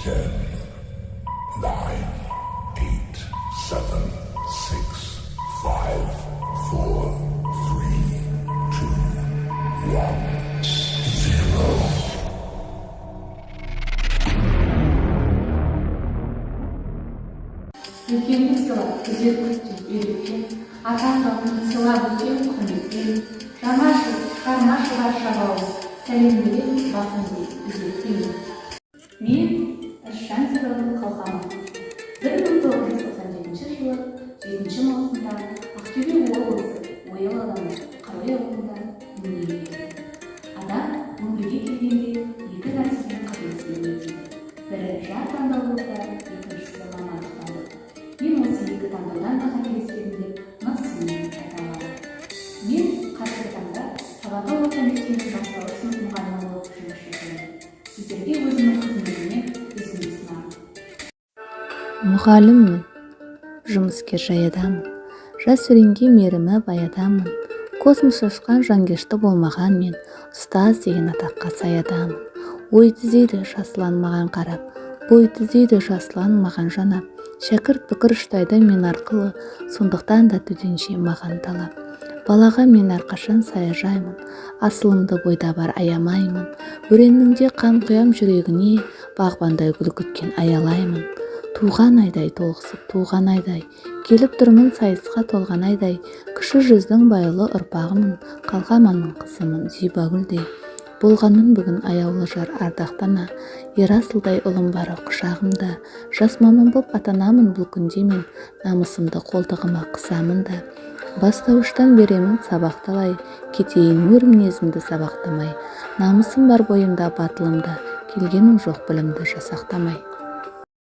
10, 9, 8, 7, 6, 5, 4, 3, 2, 1, 0. Үлкенді сыйлап, күзет күтіп үйреткен, ата салтын сыйлап өткен құрметпен, жаңа жыл, шығармашыл баршаға ауыз, сәлем беремін басымды иіп ізетпен. Мен Ізжан Зибагүл Қалқаман. 1997 жылы 7 маусымда Ақтөбе облысы Ойыл ауданы Қарой ауылында дүниеге келдім. Адам өмірге келгенде екі нәрседен қателеспеуге дейді. Бірі жар таңдау болса, екіншісі мамандық таңдау. Мен осы екі таңдаудан да қателеспедім деп нық сеніммен айта аламын. Мен қазіргі таңда Сабатау орта мектебінің бастауыш сынып мұғалімі болып жұмыс жасаймын. Сіздерге өзімнің қызметімнен үзінді ұсынамын. Мұғаліммін, жұмыскер жай адаммын, жас өренге мейірімі бай адаммын. Космос ұшқан жанкешті болмағанмен, ұстаз деген атаққа сай адаммын. Ой түзейді жас ұлан маған қарап, бой түзейді жас ұлан маған жанап. Шәкірт пікір ұштайды мен арқылы, сондықтан да төтенше маған талап. Балаға мен әрқашан саяжаймын, асылымды бойда бар аямаймын. Өреннің де қан құям жүрегіне, бағбандай гүл күткен аялаймын. Туған айдай толықсып туған айдай, келіп тұрмын сайысқа толған айдай. Кіші жүздің байлы ұрпағымын, Қалқаманның қызымын Зибагүлдей. Болғанмын бүгін аяулы жар ардақты ана, Ерасылдай ұлым бар құшағымда. Жас маман боп атанамын бұл күнде мен, намысымды қолтығыма қысамын да. Бастауыштан беремін сабақ талай, кетейін өр мінезімді сабақтамай. Намысым бар бойымда батылымда, келгенім жоқ білімді жасақтамай.